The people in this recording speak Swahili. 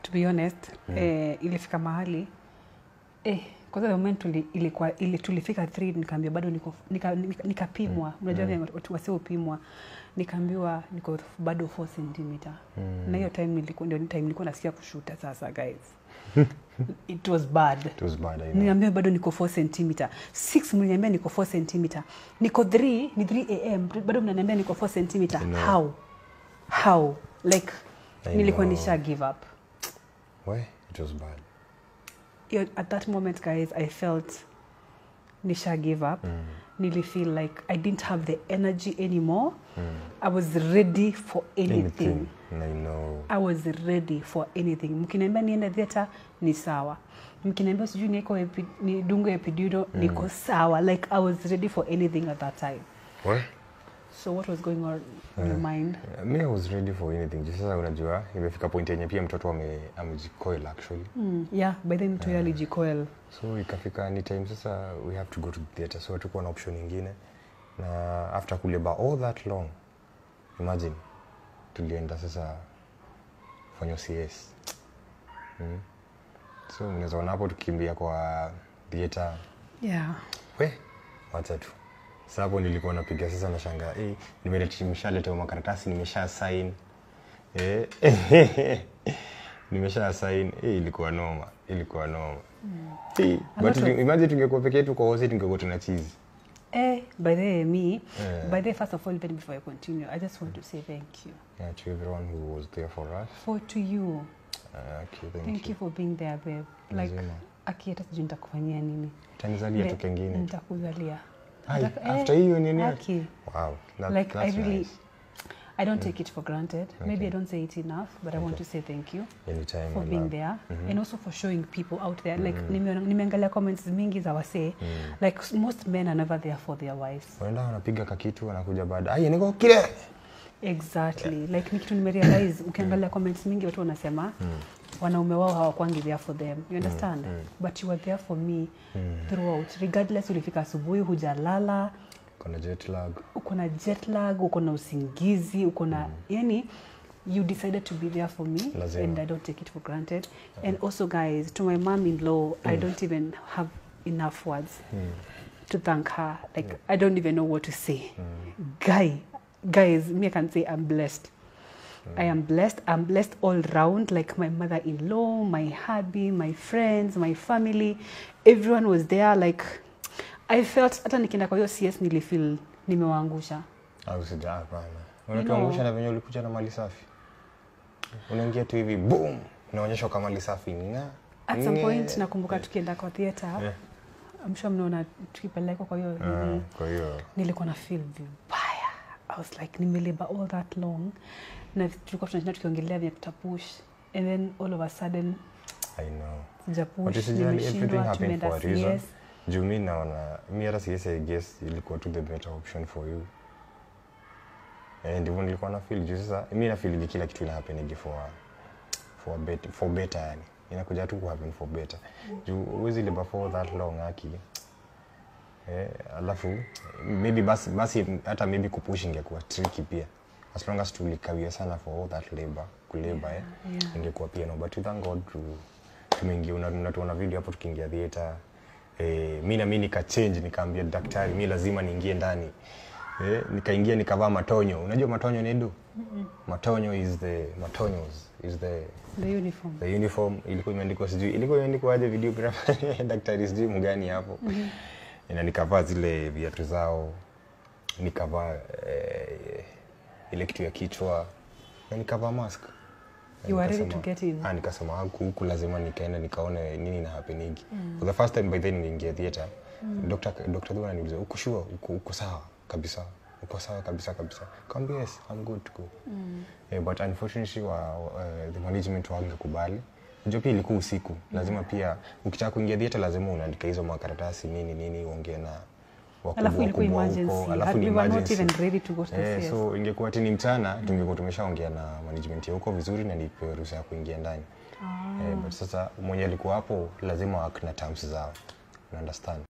To be honest, ilifika mahali, kwanza the moment tulifika 3, nikaambiwa bado niko, nikapimwa. Unajua vile watu wasiopimwa, nikaambiwa niko bado 4 centimeter. Na hiyo time nilikuwa, ndio time nilikuwa nasikia kushuta sasa, guys. It was bad. It was bad, I know. Niambiwa bado niko 4 centimeter. 6 mliniambia niko 4 centimeter. Niko 3, ni 3 am, bado mnaniambia niko 4 centimeter. I know. How? How? Like, I nilikuwa know. nisha give up. Why? It was bad. Yo, at that moment, guys, I felt nisha give up. Nili feel like I didn't have the energy anymore. I was ready for anything. Anything. I know. I was ready for anything. Mkiniambia niende theater, ni sawa. Mkiniambia sijui nidungwe epidural, niko sawa. Like, I was ready for anything at that time. Why? So what was going on in your mind? Me, I was ready for anything. Juu sasa unajua imefika point yenye pia mtoto amejicoil actually. Yeah, by then mtu yeye alijikoil. So ikafika ni time sasa we have to go to the theater. So hatukuwa na option nyingine. Na after kuleba all that long, imagine tulienda sasa kufanywa CS. So mnaweza ona hapo tukimbia kwa theater. We, wacha tu. Sasa hapo nilikuwa napiga sasa nashangaa, nimeshaletewa makaratasi, nimesha sign. Nimesha sign. Ilikuwa noma, ilikuwa noma. A But lot of- imagine tungekuwa peke yetu kwa hosi, tungekuwa tuna chizi. By the way, me, by the way, first of all, even before I continue, I just want to say thank you. Yeah, to everyone who was there for us. For to you. Okay, thank Thank you. you for being there, babe. Like, Lazima. Aki, hata sijui nitakufanyia nini. Utanizalia tu kengine tu. Nitakuzalia. Ai, after hiyo nini? Aki. Wow, Like, I that's really, nice. I don't take it for granted. Maybe I don't say it enough, but I want to say thank you Anytime, for my being love. there and also for showing people out there. Like, nimeangalia comments mingi za wasee. Like, most men are never there for their wives. Wanaenda wanapiga kakitu, wanakuja baada. Ai, niko kile. Exactly. Like, ni kitu nimerealize, ukiangalia comments mingi watu wanasema wanaume wao hawakwangi there for them. You understand? But you were there for me throughout. Regardless ulifika asubuhi hujalala, Kuna jet lag. Uko na jet lag, uko na usingizi, uko na, yani, you decided to be there for me. Lazima. And I don't take it for granted. And also, guys, to my mom-in-law, I don't even have enough words to thank her. Like, I don't even know what to say. Guys, me, I can say I'm blessed. I am blessed. I'm blessed all round. Like, my mother-in-law, my hubby, my friends, my family, everyone was there. Like, I felt hata nikienda kwa hiyo CS nilifeel nimewaangusha. Au sija, hapana. Unatuangusha na venye ulikuja na mali safi. Unaingia tu hivi, boom, unaonyeshwa kama mali safi. Nga. At some Nge. point nakumbuka tukienda kwa theater, I'm sure mnaona tukipelekwa kwa hiyo nini, Kwa hiyo nilikuwa na feel vibaya. I was like, nimeleba all that long na tulikuwa tunashinda tukiongelea vile tutapush, and then all of a sudden I know. sijapush, But usijali, everything nimeshindwa, happened for tumeenda a reason. CS. Juu mi naona, mi hata CS, I guess ilikuwa tu the better option for you. Ndivyo nilikuwa na feel. Juu sasa mi na feel kila kitu ina happen for better yani. Inakuja tu ku happen for better. Juu huwezi labor for that long, aki. Alafu maybe basi hata maybe kupush ingekuwa tricky pia. As long as tulikawia sana for all that labor, kulabor, ingekuwa pia no, but we thank God tumeingia, unatuona video hapo tukiingia theater. Mi na mi nikachange, nikaambia daktari mi lazima niingie ndani. Nikaingia nikavaa matonyo. Unajua matonyo ni do? Matonyo is the matonyos is the The uniform. The uniform ilikuwa imeandikwa, sijui ilikuwa imeandikwa aje, videographer, daktari sijui mgani hapo. Na nikavaa zile viatu zao, nikavaa ile kitu ya kichwa na nikavaa mask. Na You were ready nikasema- to get in. Ah, nikasema huku lazima nikaenda nikaone nini na happenigi. For the first time by then niingia theater. Dr. Dhua ananiuliza, "Uko sure? Uko sawa kabisa? Uko sawa kabisa kabisa?" Kaambia, "Yes, I'm good to go." But unfortunately the management wangekubali. Unajua pia ilikuwa usiku. Lazima pia ukitaka kuingia theater lazima unaandika hizo makaratasi, nini nini, uongee na wakubwa, Alafu ilikuwa wakubwa huko. emergency. Alafu ni We were not emergency. even ready to go to the CS. So ingekuwa ati ni mchana, tungekuwa tumeshaongea na management ya huko vizuri na nipewe ruhusa ya kuingia ndani. But sasa mwenye alikuwa hapo lazima na terms zao. You understand?